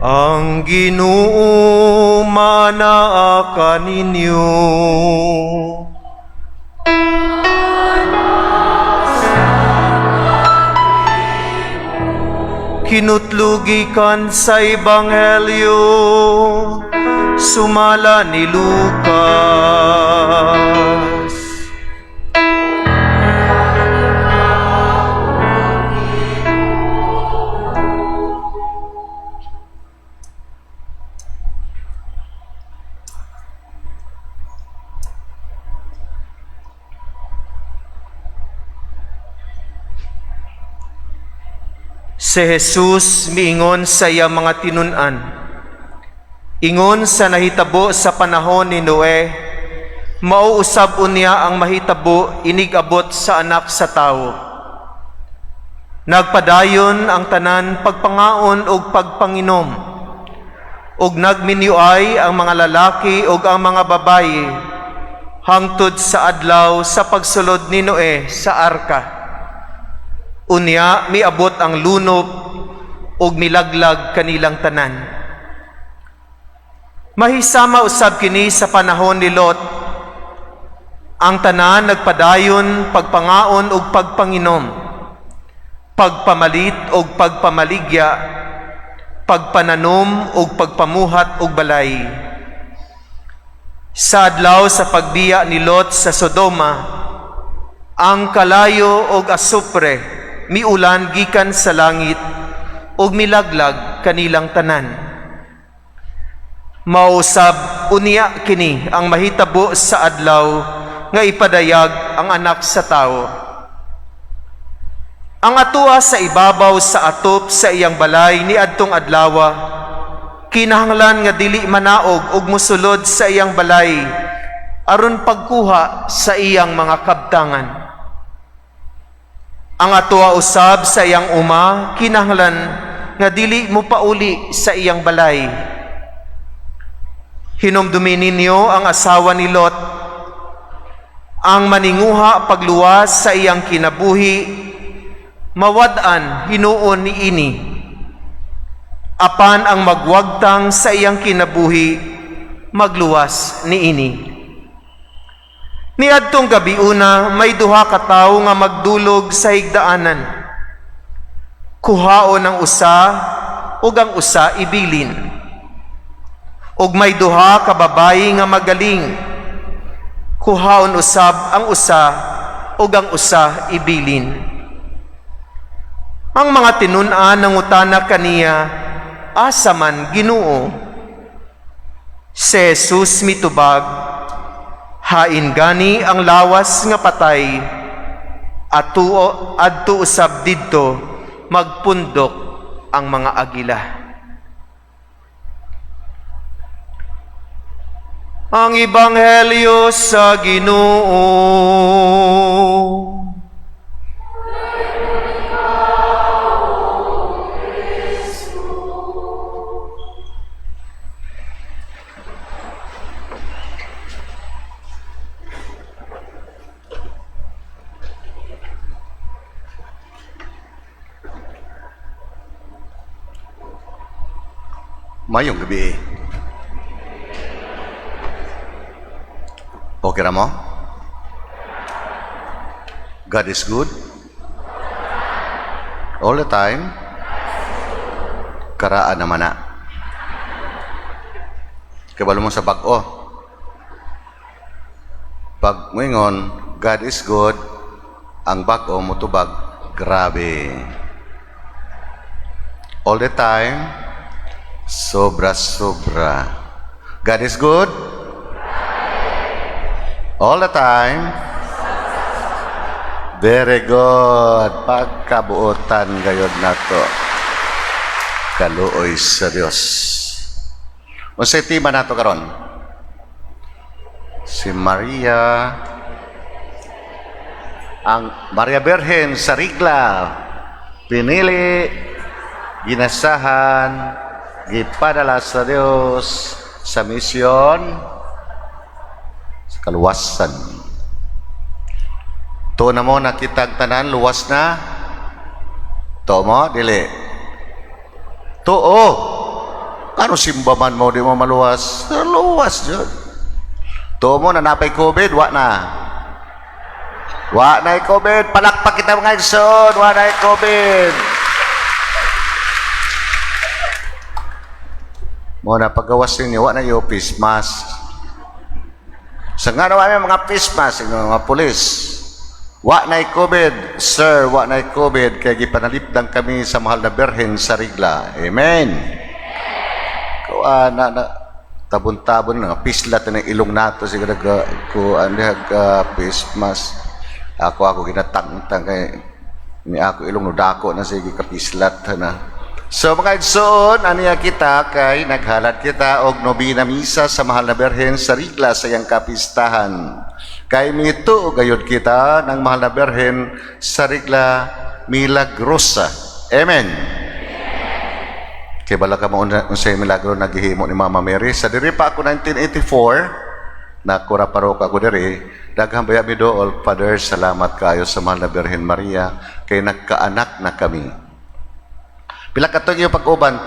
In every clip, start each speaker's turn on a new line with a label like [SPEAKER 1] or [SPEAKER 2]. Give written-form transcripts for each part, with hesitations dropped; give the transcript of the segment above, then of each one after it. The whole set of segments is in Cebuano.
[SPEAKER 1] Ang Ginoo manaa kaninyo. Kinutlo gikan sa Ebanghelyo sumala ni Lucas. Si Jesus miingon sa iyang mga tinun-an, "Ingon sa nahitabo sa panahon ni Noe, mao usab unya ang mahitabo inig-abot sa Anak sa Tawo. Nagpadayon ang tanan pagpangaon ug pagpanginom, ug nagminyuay ang mga lalaki ug ang mga babayi hangtod sa adlaw sa pagsulod ni Noe sa arka. Unya miabot ang lunop ug milaglag kanilang tanan. Mahisama usab kini sa panahon ni Lot. Ang tanan nagpadayon pagpangaon ug pagpanginom, pagpamalit ug pagpamaligya, pagpananom ug pagpamuhat og balay. Sa adlaw sa pagbiya ni Lot sa Sodoma, ang kalayo og asupre miulan gikan sa langit ug milaglag kanilang tanan. Mao usab unya kini ang mahitabo sa adlaw nga ipadayag ang Anak sa Tawo. Ang atua sa ibabaw sa atop sa iyang balay ni adtong adlawa, kinahanglan nga dili manaog og mosulod sa iyang balay aron pagkuha sa iyang mga kabtangan. Ang atua usab sa iyang uma, kinahanglan nga dili mo pauli sa iyang balay. Hinumdumi ninyo ang asawa ni Lot. Ang maninguha pagluwas sa iyang kinabuhi, mawad-an hinuon niini. Apan ang magwagtang sa iyang kinabuhi, magluwas niini. Niadtong gabiuna, may duha ka tawo nga magdulog sa higdaanan. Kuhaon ang usa ug ang usa ibilin. Ug may duha ka babayi nga magaling. Kuhaon usab ang usa ug ang usa ibilin." Ang mga tinun-an nangutana kaniya, "Asa man, Ginoo?" Si Jesus mitubag, "Hain gani ang lawas nga patay, adto usab didto magpundok ang mga agila." Ang Ebanghelyo sa Ginoo.
[SPEAKER 2] Mayong gabi. Okay ra mo? God is good? All the time? Karaan naman na. Kabalo mo sa bag-o. Pag moingon, "God is good," ang bag-o motubag, "Grabe." All the time, sobra-sobra. God is good? All the time? Very good. Pagkabuotan gayod nato. Kaluoy sa Dios. Unsay tema nato karon? Si Maria, ang Maria Birhen sa Rigla, pinili, ginasahan, gipadala sa Dios sa misyon sa kaluwasan. Tuo na mo nakitag tanan luwas na. Tuo mo dili. Tuo. Ano simba man mo di mo maluwas? Luwas jud. Tuo mo na napay COVID, wa na. Wa na COVID. Palakpak kita, mga igsoon. Wa na COVID. Mo na paggawas ninyo, wa na yung face mask. Sa nga naman may mga face mask, yung mga pulis. Wa na COVID, sir, wa na COVID, kaya gipanalipdan kami sa mahal na Birhen sa Rigla. Amen. Kuan na, na tabon-tabon na pislat na ng ilong nato siguro ko ano ka face mask. Ako ako ginatangtang kay ni ako ilong no dako na sige kapislat na. So mga igsoon, aniya kita kay naghalad kita og nobina misa sa mahal na Birhen sa Rigla sa iyang kapistahan. Kay mituo gayud kita ng mahal na Birhen sa Rigla milagrosa. Amen. Kay bala ka mo unsay milagro naghihimo ni Mama Mary. Sa diri pa ako 1984, nakura parok ako diri, daghan baya mi dool, "Father, salamat kayo sa mahal na Birhen Maria kay nagkaanak na kami." Pila ka tuig yung pag-uban?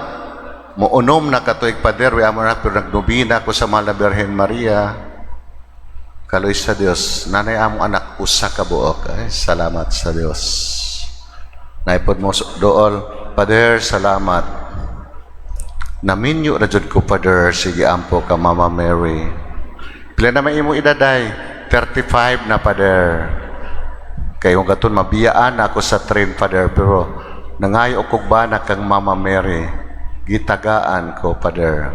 [SPEAKER 2] Mo-unom na katuig, Father, wi amo na pero nagnobina ko sa mahal na Birhen Maria. Kaloy sa Dios, nanay among anak usa ka buok. Ay, salamat sa Dios. Naipod mo dool, "Father, salamat. Naminyo ra jud ko, Father, sige ampo ka Mama Mary." "Pila na may imo edaday?" "35 na, Father. Kay kung katon mabiyaan ako sa train, Father, pero nangayo kog bana kang Mama Mary. Gitagaan ko, Father."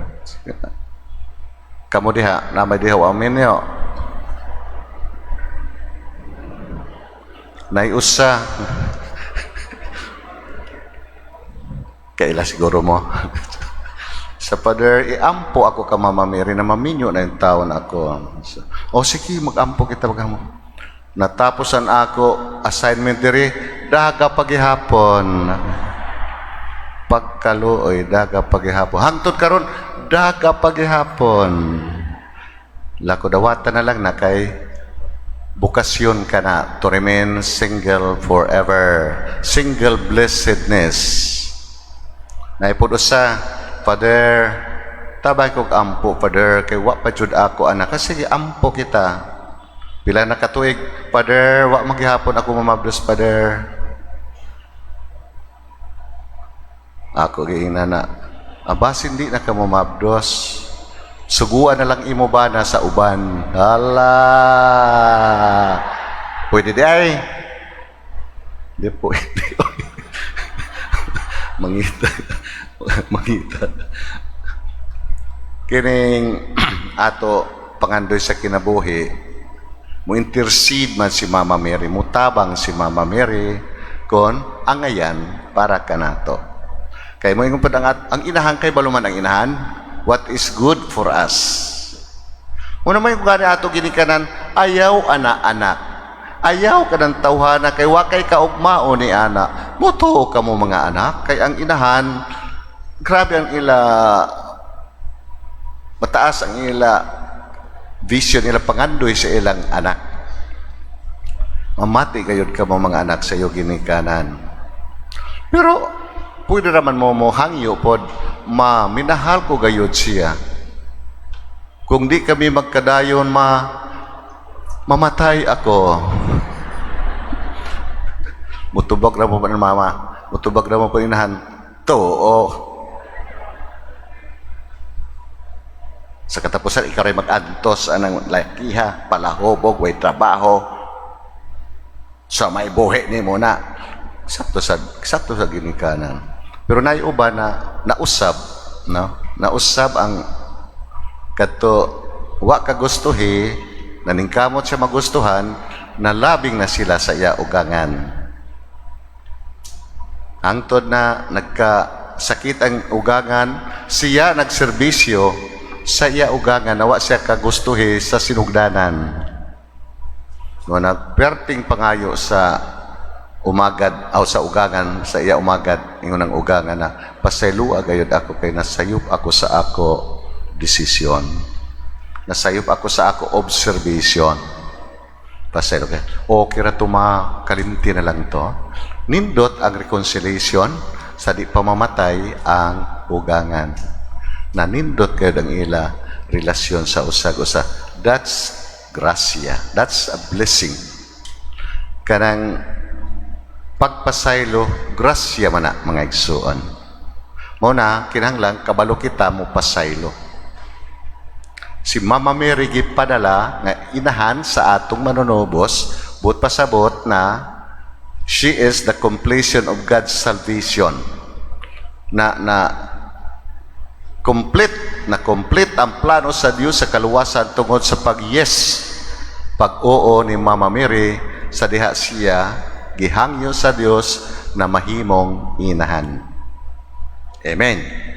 [SPEAKER 2] Kamo diha, namay diha wa minyo. Nay usa. Kaila siguro mo. Sa Father, iampo ako ka Mama Mary na maminyo na yung taon ako. So, o sige, mag-ampo kita mag. Natapos ang ako assignment diri, daga pagihapon. Pagkaluoy, daga pagihapon. Hangtod karon, daga pagihapon. Lako dawatan na lang na kay bukasyon ka na to remain single forever. Single blessedness. Naipod usa, "Father, tabay kog ampo, Father, kay wa pa jud ako anak." Kasi ampo kita. Pila na katuig, "Father, wa maghihapon ako mamabdos, Father." Ako giingnan na, "Abas hindi na ka mamabdos. Suguan na lang imo ba na sa uban." Hala! Pwede di ay? Di pwede. Mangita. Mangita. Kining ato pangandoy sa kinabuhi, mo intercede man si Mama Mary, mutabang si Mama Mary kon angayan para kanato. Kay mo ingon pud ang inahan kay baluman ang inahan, what is good for us. Muna may kung gani ato ginikanan, ayaw ana-anak. Ayaw ka ng tawhana kay wa kay kaugmao ni ana. Mutuo ka mo mga anak kay ang inahan grabe ang ila, mataas ang ila vision, ila pangandoy sa ilang anak. Mamati gayud ka mo mga anak sa iyo ginikanan. Pero pwede raman mo mo hangyo pod, "Ma, minahal ko gayud siya. Kung di kami magkadayon, ma, mamatay ako." Mutubag na mo pa ng mama. Mutubag na mo pa inahan. To, oh. Sa katapusan, ikaw rin mag-antos anang lakiha, palahubog, way trabaho. Sa may buhi ni mo na. Sakto sa ginikanan. Pero naiuba na nausab, no? Nausab ang kato wa kagustuhi, naningkamot siya magustuhan, nalabing na sila sa iya ugangan. Hangtod na nagkasakit ang ugangan, siya nagserbisyo sa iya ugangan na wa siya kagustuhi sa sinugdanan. No, nagperting pangayo sa umagad aw sa ugangan, sa iya umagad, ingon ang ugangan na, "Pasaylua gayud ako kay nasayop ako sa ako desisyon. Nasayop ako sa ako observation." Pasaylo kay. Okay ra to ma, kalimti na lang to. Nindot ang reconciliation sa di pa mamatay ang ugangan. Nanindot kayo ang ila relasyon sa usag-usa. That's gracia. That's a blessing. Kanang pagpasaylo, grasya man na, mga igsuon. Mao na, kinahanglan kabalo kita mo pasaylo. Si Mama Mary gipadala nga inahan sa atong Manunubos, buot pasabot na she is the completion of God's salvation. Na na complete na complete ang plano sa Dios sa kaluwasan tungod sa pag-yes, pag-oo ni Mama Mary sa diha siya gihangyo sa Dios na mahimong inahan. Amen.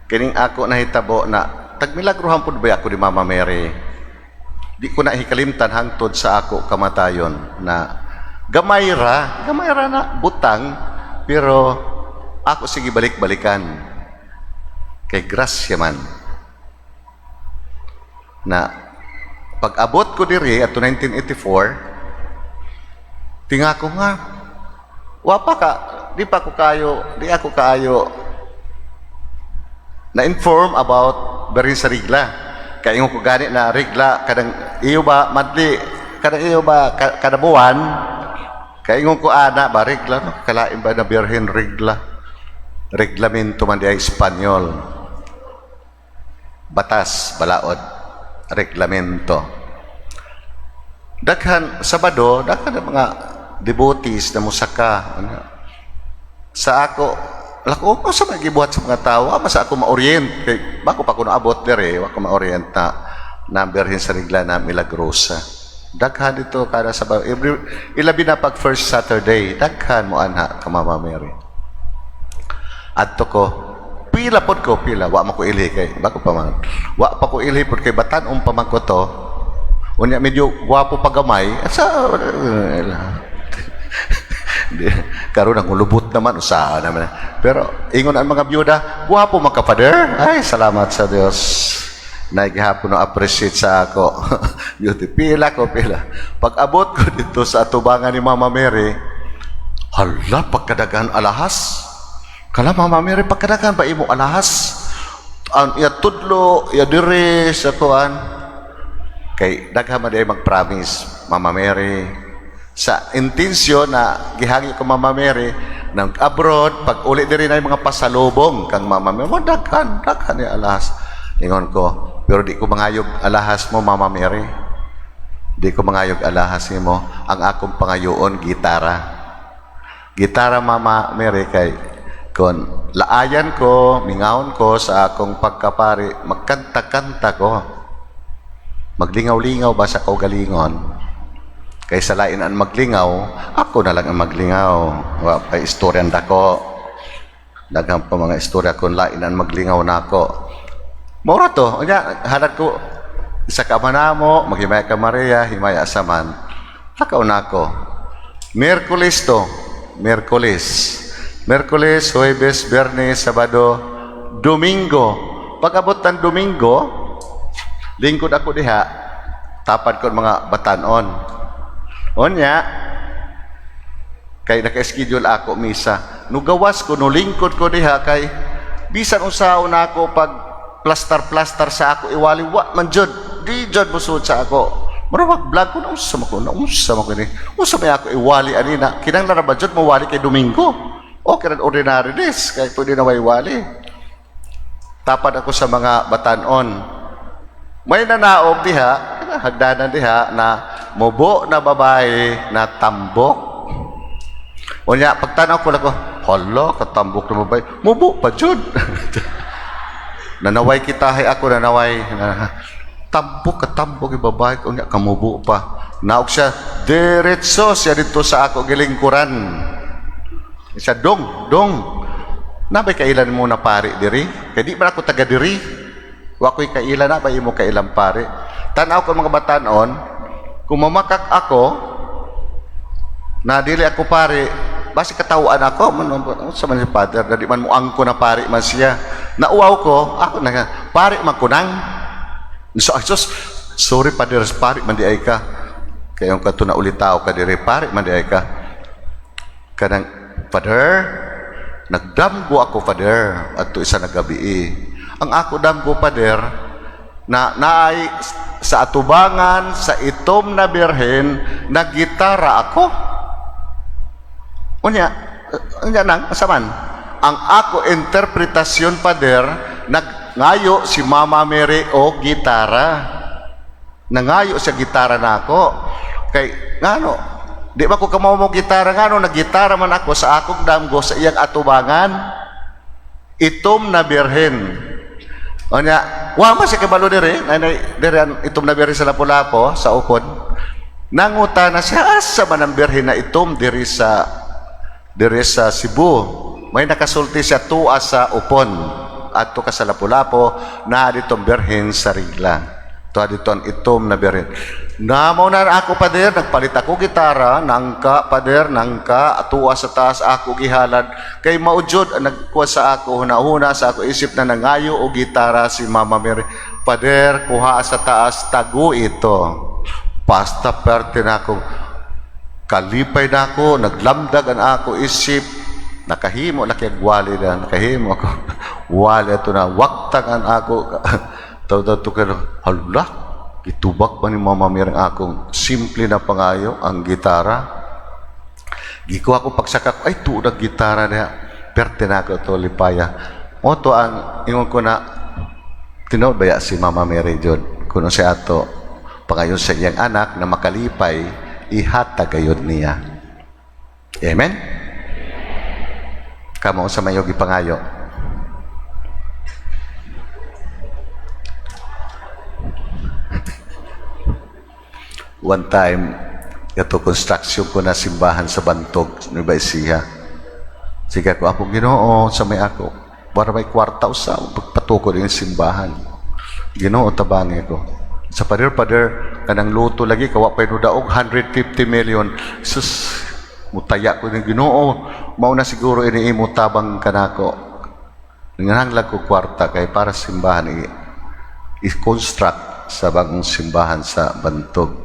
[SPEAKER 2] Kining ako nahitabo na tagmilagruhan pud ba ako ni Mama Mary. Di ko na hikalimtan hangtod sa ako kamatayon na gamay ra na butang, pero ako sige balik-balikan kay grasya man na pag-abot ko diri ato 1984, tinga ko nga wa pa ka di pa ko kayo di ako kaayo na inform about Birhen sa Regla. Kay ingon ko gani na regla kadang iyo ba madli, kadang iyo ba kada buwan. Kay ingon ko ana ba, regla no, kalain ba na Birhen Regla? Reglamento man di ay Espanyol. Batas, balaod, reglamento. Daghan Sabado, daghan ang mga devotees na musaka. Ano. Sa ako, lako ko sa mga gibuhat sa mga tao, masa ako ma-orient. Kay, bako pa ko naabot dire, wa ko ma-orient na na Birhen sa Regla na milagrosa. Daghan dito kada Sabado. Every, ilabi na pag first Saturday, daghan mo anha ka Mama Mary. Adto ko, pila pod ko, pila, wa man ko ilhi kay, bako pa man. Wa pa ko ilhi pod kay batan-ong pa man ko to. Unya medyo gwapo pa gamay. Sa di, karon ang ulubot naman usaha naman. Pero ingon ang mga byuda, "Gwapo man ka, Father." Ay, salamat sa Dios. Naghihapon no appreciate sa ako. Beauty. Pila ko, pila. Pag abot ko dito sa atubangan ni Mama Mary, hala, pagkadagan alahas. Kala Mama Mary, pagkadagan ba imo alahas? Ang iya tudlo, iya diri sa kuan. Kay daghan man di mag-promise, Mama Mary. Sa intensyon na gihangyo ko Mama Mary, nang abroad, pag uli diri na yung mga pasalubong kang Mama Mary, mo daghan, daghan ni alahas. Ingon ko, pero di ko mangayog alahas mo, Mama Mary. Di ko mangayog alahas mo. Ang akong pangayoon, gitara. Gitara, Mama Mary, kay kon laayan ko, mingawon ko sa akong pagkapari, magkanta-kanta ko. Maglingaw-lingaw ba sa kaugalingon? Kay sa lain ang maglingaw, ako na lang ang maglingaw. Wa pa istorya dako. Daghang pa mga istorya kung lain ang maglingaw nako. Mora to, unya halad ko isa ka manamo, maghimaya ka Maria, himaya sa man. Lakaw na ako. Miyerkules to, Miyerkules. Miyerkules, Huwebes, Biyernes, Sabado, Domingo. Pag-abot ng Domingo, lingkod ako diha, tapad ko ang mga batanon. Unya, kay naka-schedule ako misa. Nugawas ko, nulingkod ko diha kay bisan unsaon na ako pag plastar-plastar sa ako iwali, wa man jud. Di jud musud sa ako. Mura mag vlog ko na unsa man ko, na unsa man ko ni. Unsa may ako iwali ani na kinahanglan ra ba jud mawali kay Domingo? Okay ra ordinary days kay pwede na way wali. Tapad ako sa mga batanon. May nanaog diha, hagdanan diha na mubo na babae na tambok. Unya, pagtanaw ko lang ko, hala, katambok na babae. Mubo pa jud. Nanaway kita, hay ako, nanaway. Tambok, katambok yung babae. Unya, kamubo pa. Naog siya, diretso siya dito sa ako gilingkuran. Siya, "Dong, dong. Nabay kailan mo na pari diri? Kay di ba ako taga diri? Wa ko'y kailan na ba imo kailan pari?" Tanaw ko mga batanon, kung mamakak ako, na dili ako pari, basi katawaan ako, man, sa man si Father, na di man mo angko na pari man siya. Nauwaw ko, ako na, pari man ko nang. So, ay, sus, Sorry, Father, pari man di ay ka. Kay ang kato na ulitaw ka diri, pari man di ay ka. Kanang, "Father, nagdamgo ako, Father, adto isa na gabi. Ang ako damgo, Father, na naay sa atubangan sa itom na Birhen, naggitara ako." Unya, unya nang, asa man? Ang ako interpretasyon, Father, nagngayo si Mama Mary o gitara. Nangayo sa gitara na ako. Kay, ngano, di ba ko kamaw mo gitara, ngano, naggitara man ako sa akong damgo sa iyang atubangan. Itom na Birhen. Unya, wa man siya kabalo diri, nanay diri ang itom na Birhen sa Lapu-Lapu, sa Upon. Nanguta na siya, asa man ang Birhen na itom diri sa Cebu? May nakasulti siya, tuwa sa Upon. Adto ka sa Lapu-Lapu, na ditong Birhen sa Rigla. Tuwa dito ang itom na Birhen. Na mao na ako, Pader, nagpalit ako gitara, nangka, Pader, nangka, atuwa sa taas ako gihalad. Kay maujod, ang nagkuha sa ako, huna-huna sa ako isip na nangayo o gitara si Mama Mary. Pader, kuha sa taas, tago ito. Basta perte na ako, kalipay na ako, naglamdag ang ako isip, nakahimo na kay wali na, nakahimo ako. Wali ito na, waktang ang ako, tawag to kay, hala, gitubag pa ni Mama Mary ang akong simple na pangayo, ang gitara. Gikuha ko pagsaka ko, ay, tuod ang gitara niya. Perte na ako to lipaya. Mo to ang, ingon ko na, tinuod baya si Mama Mary jud? Kuno si ato, pangayon sa iyang anak na makalipay, ihatag gayud niya. Amen? Kamo sa mayo gipangayo? One time, ito construction ko na simbahan sa Bantog, Nueva Ecija. Sige ko, ako Ginoo, sa may ako, para may kwarta usa, pagpatuko din simbahan. Ginoo, tabangi ko. Sa pader, pader, kanang luto lagi, kawa pa daog 150 million. Sus, mutaya ko ng Ginoo, mao na siguro ini imo tabang kanako. Nanghanglag ko kwarta kay para simbahan i-construct sa bagong simbahan sa Bantog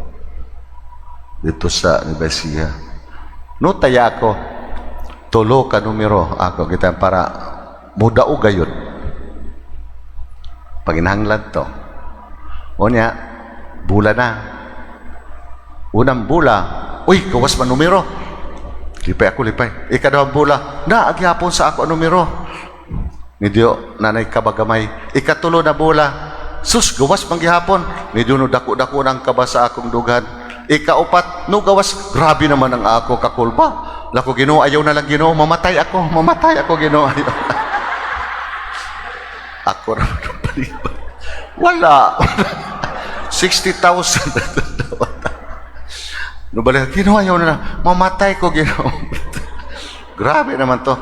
[SPEAKER 2] dito sa Nueva Ecija. No taya ako, tulo ka numero ako kita para mudao gayud. Panginhanglan to. O niya, bula na. Unang bula, uy, kawas man numero. Lipay ako, lipay. Ikaduhang bula, na, agyapon sa ako ang numero. Medyo nanay kabagamay. Ikatulo na bula, sus, gawas man gihapon. Medyo no dako-dako ng kaba sa akong dughan. Ikaupat, no gawas, grabe naman ang ako kakulpa. Lako Ginoo, ayaw na lang Ginoo, mamatay ako Ginoo. Ayaw. Ako ra paliban. Wala. 60,000. No balik, Ginoo, ayaw na lang. Mamatay ko, Ginoo. Grabe naman to.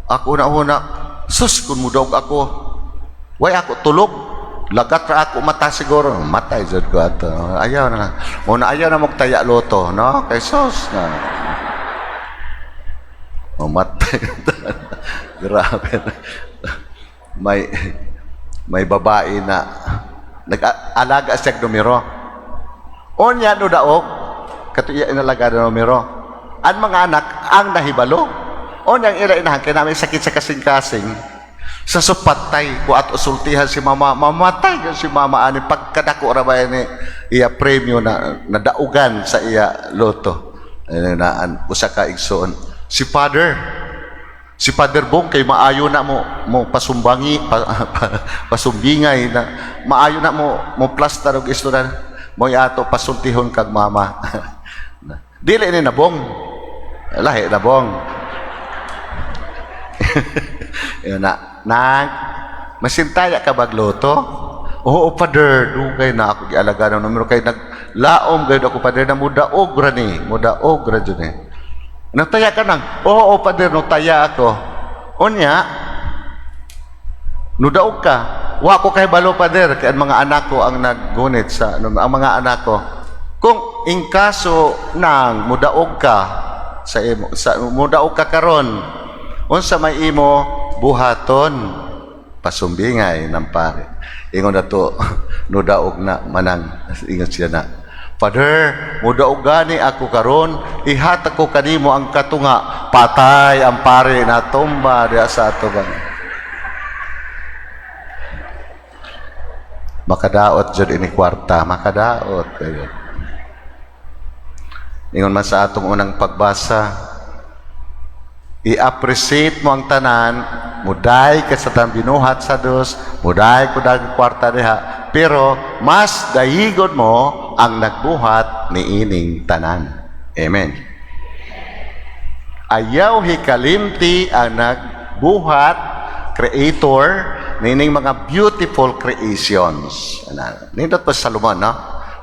[SPEAKER 2] Ako na una, sus, kung mudaog ako, way ako tulog. Lagat ra ako mata siguro. Matay jud ko ato. Ayaw na lang. Una ayaw na magtaya loto, no? Kay sus na. Mamatay. Grabe. May babae na nag-alaga siya numero. Onya no daog katuya inalaga na numero. Ang mga anak ang nahibalo. Onya ang ila inahan kay namin sakit sa kasing-kasing. Sa supatay ko at usultihan si mama, mamatay yun si mama ani pagkadako ra ba ni iya premyo na nadaugan sa iya loto. Ano na an usa ka igsoon. Si Father Bong kay maayo na mo mo pasumbangi pasumbingay na maayo na mo mo plastar og istorya mo ato pasultihon kag mama. Dili ni nabong. Lahi na bong. Yun na. Nang, masintaya ka bagloto? Oo, Father, dugay na ako gialaga ng numero kay naglaom gayud ako, Father, na mudaog ra ni, mudaog ra jud ni. Nataya ka nang? Oo, Father, nutaya ako. Unya, nudaog ka. Wa ko kay balo, Father, kay ang mga anak ko ang naggunit sa ang mga anak ko. Kung in kaso nang mudaog ka sa imo sa mudaog ka karon, unsa may imo buhaton? Pasumbingay ng pare. Ingon na to, nudaog na manang, ingon siya na, "Father, mudaog gani ako karon, ihatag ko kanimo ang katunga." Patay ang pare, natumba diya sa atubang. Makadaot jud ini kwarta, makadaot kayo. Ingon man sa atong unang pagbasa, i-appreciate mo ang tanan, muday ka sa tanang binuhat sa Dios, muday ko dag kwarta diha, pero mas dayigon mo ang nagbuhat niining tanan. Amen. Ayaw hikalimti ang nagbuhat, creator nining mga beautiful creations. Ana, nindot pa sa Solomon, no?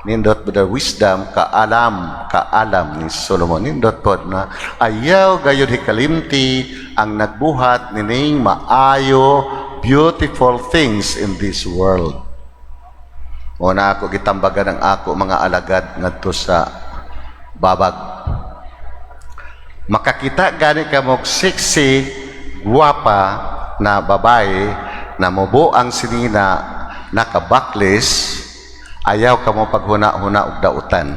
[SPEAKER 2] Nindot po the wisdom, kaalam, kaalam ni Solomon. Nindot po na ayaw gayud hikalimti ang nagbuhat nining maayo, beautiful things in this world. O na ako gitambagan ang ako mga alagad ngadto sa babag. Makakita gani ka mo sexy, guwapa na babae na mubo ang sinina, nakabaklis, ayaw ka mo paghuna-huna og dautan.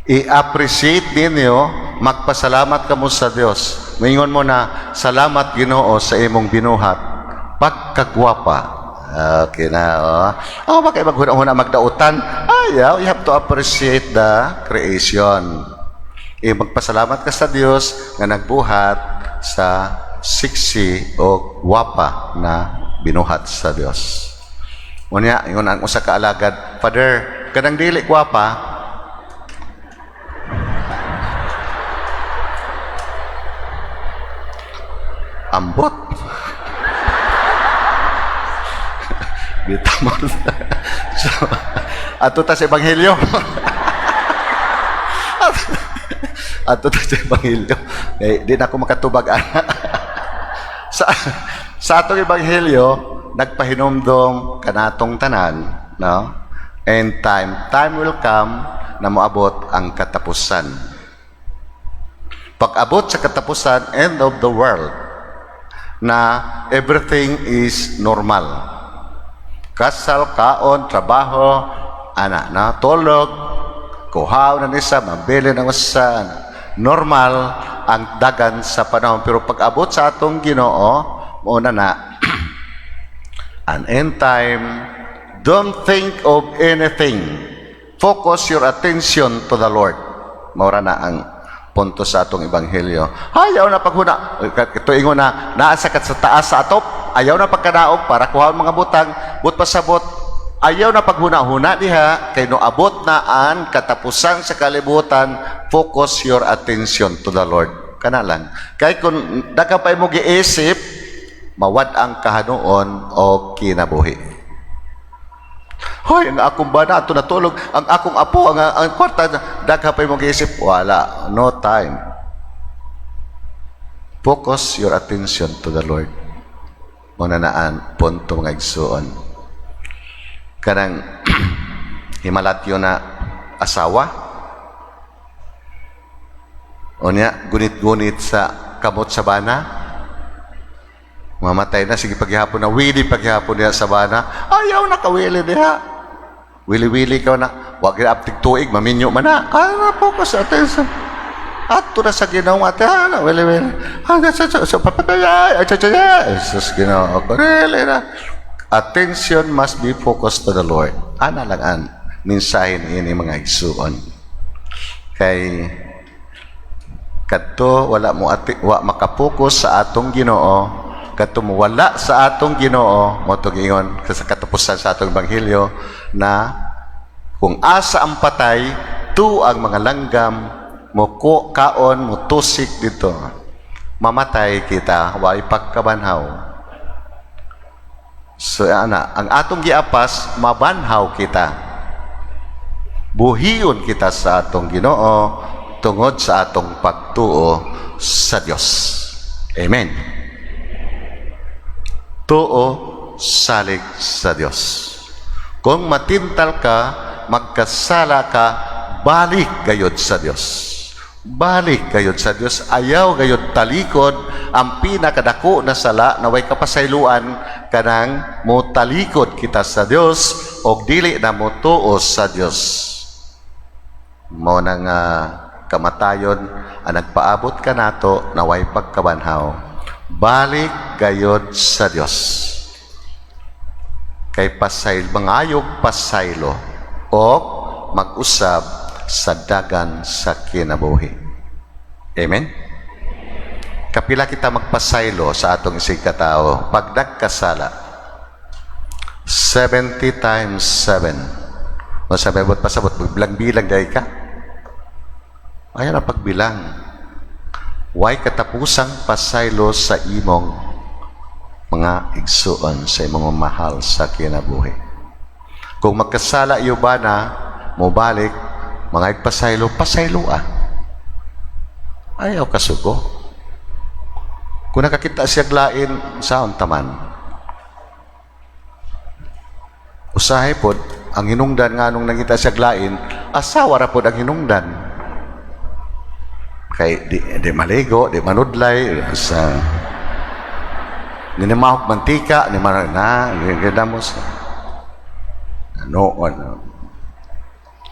[SPEAKER 2] I-appreciate ninyo, magpasalamat ka mo sa Dios. Mingon mo na, "Salamat, Ginoo, sa imong binuhat. Pagkagwapa." Okay na, oh. Oh, bakit maghuna-huna magdautan? Ayaw, you have to appreciate the creation. E magpasalamat ka sa Dios nga nagbuhat sa sexy o gwapa na binuhat sa Dios. Unya, ingon ang usa ka alagad, "Father, kanang dili gwapa." Ambot. Bita mo. So, ato ta sa ebanghelyo. Ato ta sa ebanghelyo. Eh, di na ako makatubag ana. Sa atong ebanghelyo, nagpahinumdom kanatong tanan, no? And time, time will come na moabot ang katapusan. Pag-abot sa katapusan, end of the world, na everything is normal. Kasal, kaon, trabaho, ana, na tulog, kuhaw na nisa, mabili ng usa, normal ang dagan sa panahon. Pero pag abot sa atong Ginoo, mao na na, an end time, don't think of anything. Focus your attention to the Lord. Maura na ang punto sa atong ebanghelyo. Ayaw na paghuna. Ito ingon na, naa sa kat sa taas sa atop, ayaw na pagkanaog para kuhaon mga butang, but pasabot, ayaw na paghuna-huna diha, kay no abot na ang katapusan sa kalibutan, focus your attention to the Lord. Kana lang. Kay kung daghan pa mo giisip, mawad ang kahanuon o kinabuhi. Hoy, ang akong bana ato natulog, ang akong apo, ang kwarta, daghan pa mo giisip, wala, no time. Focus your attention to the Lord. Muna naan, punto, mga igsuon. Kanang himalatyo na asawa. Unya, gunit-gunit sa kamot sa bana. Mamatay na, sige paghihapon na, wili paghihapon niya sa bana. Ayaw na kawili diha. Wili-wili ka na. Wag na aptig tuig, maminyo man na. Ay, na focus attention. Ato na sa Ginoo ate, ana, wili-wili. Ah, sa papatay, ay, ay, ay, ay. Jesus, Ginoo ko. Really na. Attention must be focused to the Lord. Ana lang ang mensahe ini, mga igsuon. Kay kadto wala mo ati, wa makapokus sa atong Ginoo, kadto mo wala sa atong Ginoo, mo to giingon sa katapusan sa atong ebanghelyo na kung asa ang patay, tu ang mga langgam mo ko kaon, mo tusik dito. Mamatay kita, wa pagkabanhaw. So ana, ang atong giapas, mabanhaw kita. Buhion kita sa atong Ginoo tungod sa atong pagtuo sa Dios. Amen. Tuo, salig sa Dios. Kung matintal ka, magkasala ka, balik gayod sa Dios. Balik gayod sa Dios, ayaw gayod talikod. Ang pinakadako na sala na way kapasayloan, kanang mo talikod kita sa Dios og dili na motuo sa Dios. Mao na nga kamatayon ang nagpaabot kanato na way pagkabanhaw. Balik gayod sa Dios. Kay pasaylo, mangayog pasaylo o mag-usab sa dagan sa kinabuhi. Amen? Kapila kita magpasaylo sa atong isig katao pag nagkasala? 70 times 7. O sabi, ba't pasabot, bilang-bilang dahil ka? Ayan ang pagbilang. Way katapusang pasaylo sa imong mga igsuon, sa imong mahal sa kinabuhi. Kung magkasala iyo ba na, mobalik, mga igpasaylo, pasaylo ah. Ayaw kasugo. Kung nakakita siya lain, saon taman? Usahay pod, ang hinungdan nga nung nakita siya lain, asawa ra pod ang hinungdan. Kay di maligo, di manudlay, sa ninimahok mantika, ni man na, ganda mo sa ano, ano.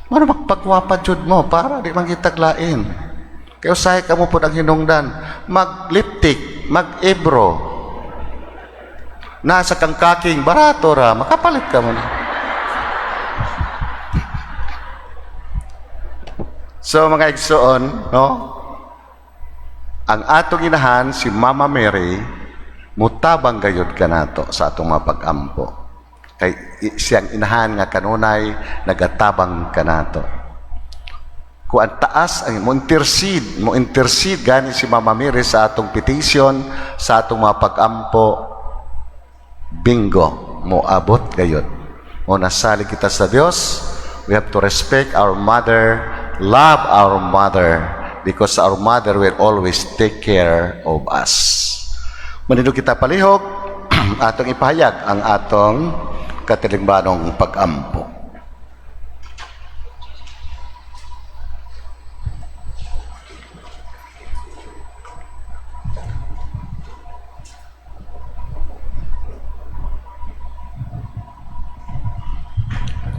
[SPEAKER 2] Mano magpagwapa jud mo para di man kita lain. Kaya usahay ka mo pod ang hinungdan, mag-lipstick, mag-ebro. Nasa kang kaking barato ra, makapalit ka mo na. So mga igsoon, no? Ang atong inahan si Mama Mary mutabang gayud kanato sa atong mga pag-ampo. Kay siyang inahan nga kanunay nagatabang kanato. Kung ang taas ang mo intercede gani si Mama Mary sa atong petition, sa atong mga pag-ampo, bingo, moabot gayud. Mo nasalig kita sa Dios, we have to respect our mother, love our mother, because our mother will always take care of us. Manindog kita palihog, atong ipahayag ang atong katilingbanong pag-ampo.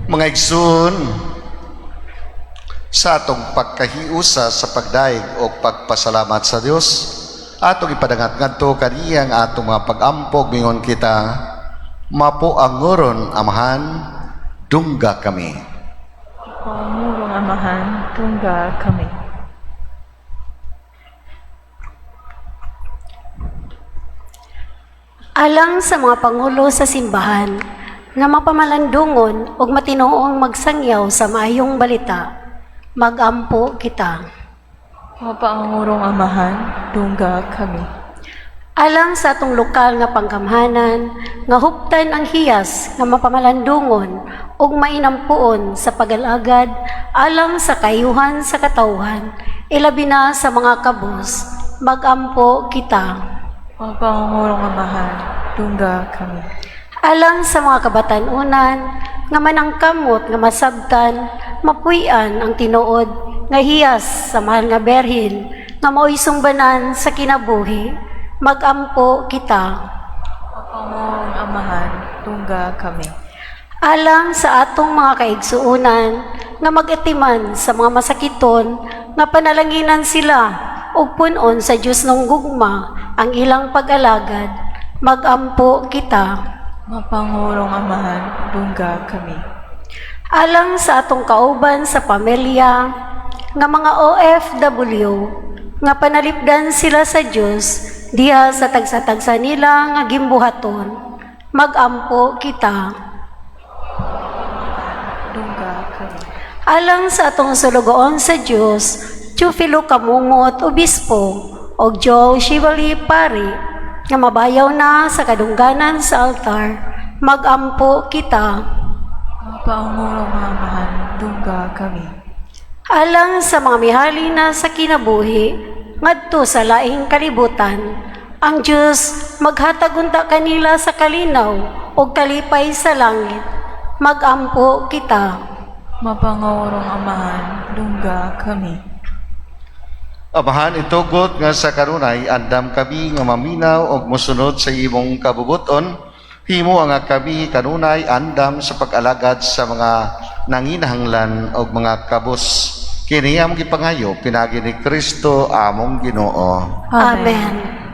[SPEAKER 2] Mga igsoon, sa atong pagkahiusa sa pagdaig o pagpasalamat sa Dios, atong ipadangat ngadto kaniyang atong mga pag-ampo, mingon kita, Mapoangoron Amahan, dungga kami.
[SPEAKER 3] Pangurong Amahan, tungga kami.
[SPEAKER 4] Alang sa mga pangulo sa simbahan nga mapamalandungon ug matinuong magsangyaw sa maayong balita, magampo kita.
[SPEAKER 3] Mapaangurong Amahan, dungga kami.
[SPEAKER 4] Alang sa atong lokal nga panggamhanan nga huptan ang hiyas nga mapamalandungon ug mainampuon sa pagalagad alang sa kayuhan sa katawhan, ilabi na sa mga kabus, magampo kita.
[SPEAKER 3] Mapangurong Amahan, dungga kami.
[SPEAKER 4] Alang sa mga kabatan-unan nga manangkamot nga masabtan, mapuy-an ang tinuod nga hiyas sa mahal nga berhin nga mao'y sumbanan sa kinabuhi, magampo kita.
[SPEAKER 3] Mapangurong Amahan, tungga kami.
[SPEAKER 4] Alang sa atong mga kaigsuonan nga mag-atiman sa mga masakiton nga panalanginan sila ug pun-on sa Dios ng gugma ang ilang pag-alagad, magampo kita.
[SPEAKER 3] Mapangurong Amahan, dungga kami.
[SPEAKER 4] Alang sa atong kauban sa pamilya nga mga OFW nga panalipdan sila sa Dios diha sa tagsa-tagsa nila nga gimbuhaton, magampo kita.
[SPEAKER 3] Dungga kami.
[SPEAKER 4] Alang sa atong sulugoon sa Dios, Teofilo Kamungot Obispo og Joe Shivali Pari nga mabayaw na sa kadungganan sa altar, magampo kita.
[SPEAKER 3] Mapangurong Amahan, dungga kami.
[SPEAKER 4] Alang sa mga mihali na sa kinabuhi ngadto sa laing kalibutan, ang Dios maghatag unta kanila sa kalinaw ug kalipay sa langit, magampo kita.
[SPEAKER 3] Mapangurong Amahan, dungga kami.
[SPEAKER 2] Amahan, itugot nga sa kanunay andam kami nga maminaw og mosunod sa imong kabubuton. Himo nga kami kanunay andam sa pag-alagad sa mga nanginahanglan og mga kabus. Kini among gipangayo pinaagi ni Kristo among Ginoo.
[SPEAKER 4] Amen.